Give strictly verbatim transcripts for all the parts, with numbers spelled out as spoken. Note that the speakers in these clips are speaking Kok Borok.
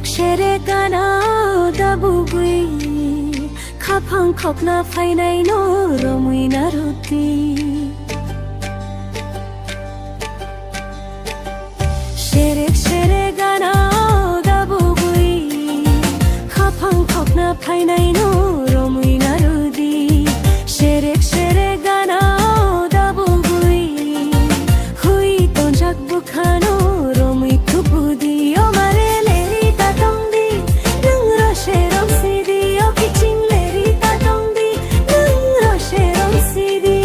Sere gana da bugwi, khaphang khokna phainai no romwi na rudi. Sere sere gana da bugwi, khaphang khokna phainai no romwi na rudi. Sere sere gana da bugwi, hui tonjak bukhano romwi thubudi. O mare leri ta tongdi, nwng rose romsidi. O kiching leri ta tongdi, nwng rose romsidi.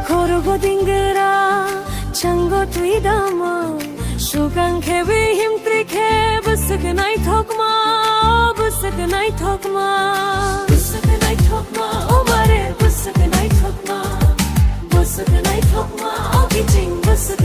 Khorogo dingra, chango twi dama, sugang khewi himtri khe, bwswk naithokma, bwswk naithokma, bwswk naithokma, o bare bwswk naithokma, bwswk naithokma, o kiching bwswk